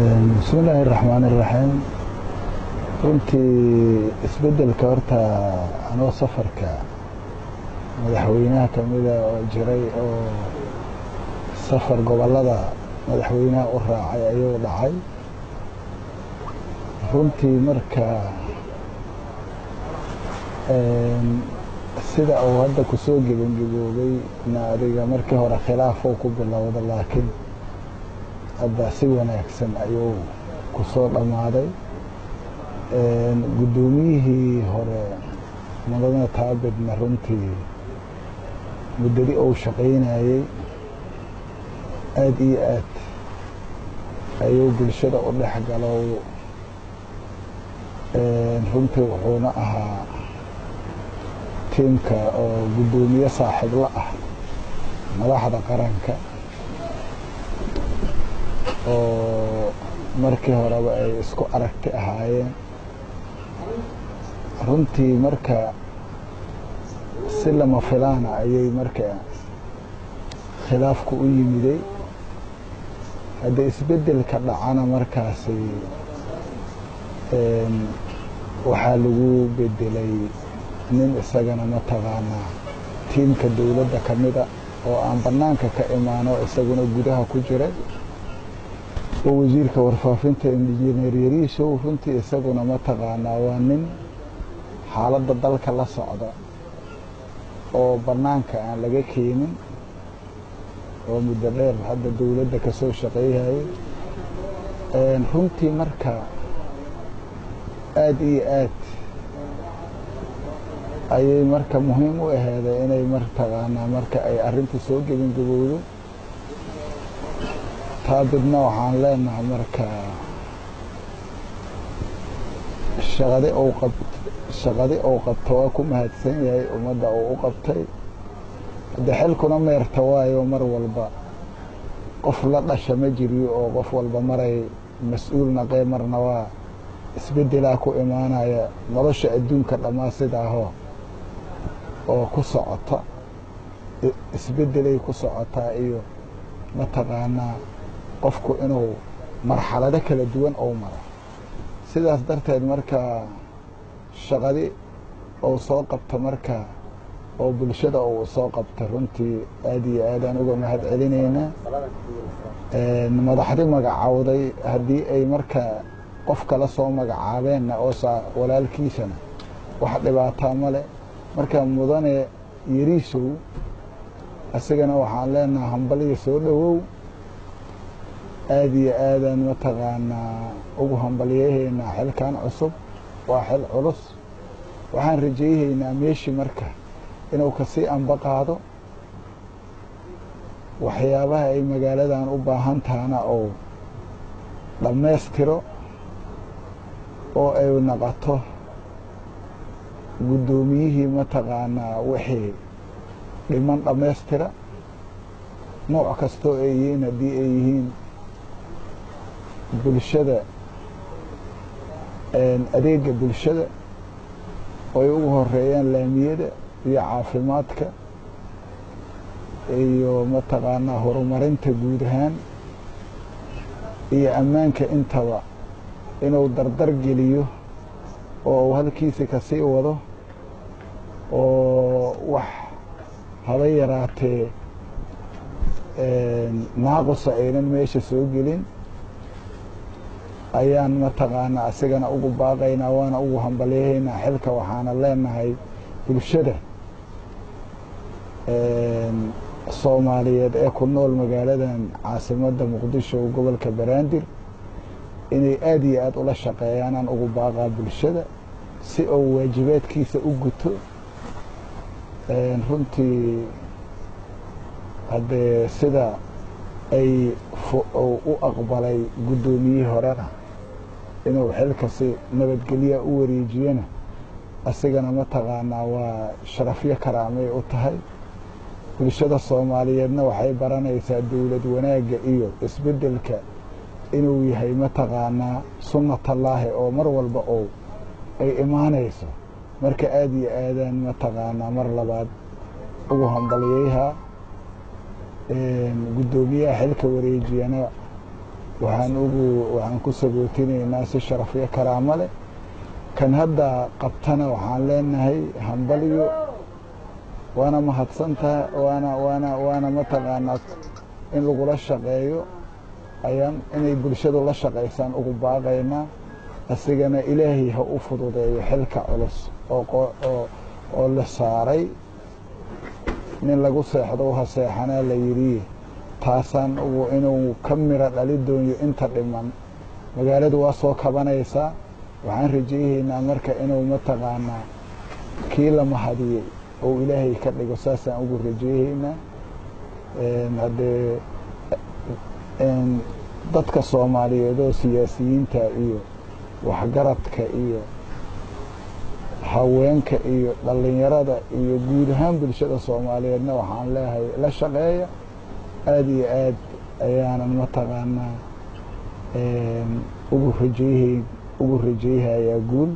Bismillaahi raxmaani raxiim. Runtii isbedelka horta anoo safarka madaxweynaha kamida oo jiray oo safar gobolada madaxweynaha u raacay ayuu dhacay. Runtii marka sida uu hadda kusoo gebangaboobay na adiga markii hore khilaafou ku bilowda, laakiin hadda si wanaagsan ayuu kusoo dhammaaday. Guddoomiyihii hore mudane Taabidna runtii muddadii uu shaqaynayey aada iyo aad ayuu bulshada u dhex galo. Runtii wuxuuna ahaa tiimka oo guddoomiye saaxiibla ah madaxda qaranka, oo markii horeba ay isku aragti ahaayeen. Runtii marka si lama filaana ayay marka khilaafku u yimiday. Haddii isbedelka dhacana markaasi waxaa lagu bedelay nin isagana mataqaanaa tiimka dowladda ka mida oo aan bannaanka ka imaano, isaguna gudaha ku jiray, oo wasiirka warfaafinta injineer Yariisow. Runtii isaguna mataqaanaa waa nin xaaladda dalka la socda oo bannaanka aan laga keenin, oo muddo dheer hadda dowladda kasoo shaqeeyayay. Runtii marka aada iyo aad ayay marka muhiim u aheeday inay mataqaanaa marka ay arrinta soo gebangabowdo. Taabidna waxaan leenahay marka shaqadi uu qab shaqadi uu qabto waa ku mahadsan yahay ummadda uu u qabtay. Hadde xilkuna meerta waayo, mar walba qof la dhasha ma jiriyo, oo qof walba maray mas-uul naqee, marna waa isbedelaa ku imaanaya nolosha adduunka dhammaa sidaahoo oo ku socota isbedelay ku socotaa, iyo mataqaanaa qofku inuu marxalado kala duwan ou maro. Sidaas darteed marka shaqadi uu soo qabto marka oo bulshada uu soo qabta, runtii aada iyo aadaan uga mahad celinaynaa. Madaxdi magacowday haddii ay marka qof kala soo magacaabeenna oo walaalkiisana wax dhibaataa male. Marka mudane Yariisow isagana waxaan leenaha hambaliya, soo dhowow. Aada iyo aadaan mataqaanaa ugu hambalyahaynaa xilkan cusub, waa xil culus. Waxaan rajayhaynaa meeshii marka inuu kasii amba qaado waxyaabaha ay magaaladan u baahan tahana ou dhammaystiro, oo ay naqato guddoomiyihii mataqaanaa wixii dhiman dhammaystira, nooc kastoo ay yihiin, haddii ay yihiin bulshada, adeega bulshada oo ay ugu horeeyaan laamiyada iyo caafimaadka iyo mataqaanaa horumarinta guud ahaan iyo ammaanka intaba, inuu dardar geliyo oo uu halkiisa kasii wado, oo wax haba yaraatee naaqusa aynan meesha soo gelin ayaan mataqaanaa asigana ugu baaqaynaa, waana ugu hambalyahaynaa xilka. Waxaana leenahay bulshada Soomaaliyeed ee ku nool magaaladan caasimadda Muqdisho, gobolka Banaadir, inay aada iyo aada ula shaqeeyaanaan ugu baaqaa bulshada si uu waajibaadkiisa u guto. Runtii haddee sida ay u aqbalay guddoomiyihii horena inuu xilka si nabadgelya u wareejiyana, asigana mataqaanaa waa sharafyo karaamay u tahay. Bulshada Soomaaliyeedna waxay baranaysaa dowlad wanaagga iyo isbeddelka inuu yahay mataqaanaa sunnatallaahi oo mar walba oo ay imaanayso. Marka aada iyo aadaan mataqaanaa mar labaad ugu hambalyayhaa guddoomiyaha xilka wareejiyana. Waxaan ugu waxaan ku sagootinaynaa si sharaf iyo karaamo leh. Kan hadda qabtana waxaan leenahay hambalyo, waana mahadsantahay, waana mataqaanaa in lagula shaqeeyo ayaan, inay bulshadu la shaqaysaan ugu baaqaynaa. Asigana Ilaahay ha u fududeeyo xilka culus oo la saaray. Nin lagu seexdo ha seexanaa la yidhi, taasaan ugu inuu ka miro dhali doonyo. Inta dhiman magaaladu waa soo kabanaysaa. Waxaan rajayhaynaa marka inuu mataqaanaa kii la mahadiyey oo Ilaahay ka dhigo, saasaan ugu rajayhaynaa. Haddee dadka Soomaaliyeed oo siyaasiyiinta iyo waxgaradka iyo haweenka iyo dhallinyarada iyo guud ahaan bulshada Soomaaliyeedna waxaan leeyahay la shaqeeya. Aada iyo aad ayaanan mataqaanaa ugu rajayhay ugu rajayhayaa guul.